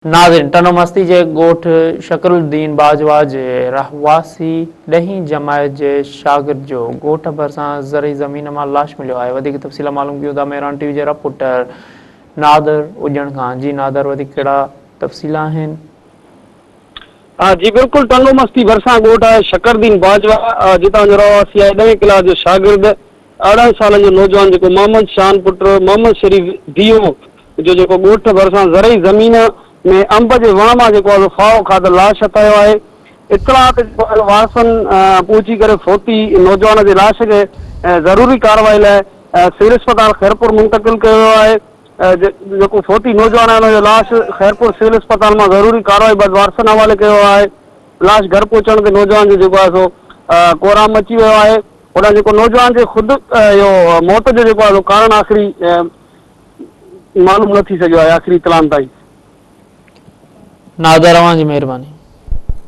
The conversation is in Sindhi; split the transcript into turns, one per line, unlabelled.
ناظرين ٽنڊو مستي جي ڳوٺ شڪر الدين باجوا جي رهواسي ڏهين جماعت جي شاگرد جو ڳوٺ ڀرسان زرعي زمين مان لاش مليو آهي وڌيڪ تفصيل معلوم ڪيون ٿا مهراڻ ٽي وي جي رپورٽر نادر اڄڻ کان جي نادر وڌيڪ ڪهڙا تفصيل آهن.
جي بلڪل ٽنڊو مستي ڀرسان ڳوٺ آهي شڪر الدين باجوا جتان جو رهواسي آهي ڏهين ڪلاس جو شاگرد 18 سالن جو نوجوان جيڪو محمد شان پٽ محمد شريف ديو جو جيڪو ڳوٺ ڀرسان زرعي زمين ۾ انب جي وڻ مان جيڪو آهي سو ڦاهو کاڌل لاش هٿ آيو آهي. اطلاع تي جيڪو آهي وارثن پهچي ڪري فوتي نوجوان جي لاش کي ضروري ڪارروائي لاء سول اسپتال خيرپور منتقل ڪيو ويو آهي. جيڪو فوتي نوجوان آهي ان جو لاش خيرپور سول اسپتال مان ضروري ڪارروائي بعد وارثن حوالي ڪيو ويو آهي. لاش گهر پهچڻ تي نوجوان جو جيڪو آهي سو ڪهرام مچي ويو آهي. هوڏانهن جيڪو نوجوان جي خود اهو موت جو جيڪو آهي سو ڪارڻ آخري معلوم نه ٿي سگهيو آهي آخري اطلاعن تائين.
نادر اوهان جي مهرباني.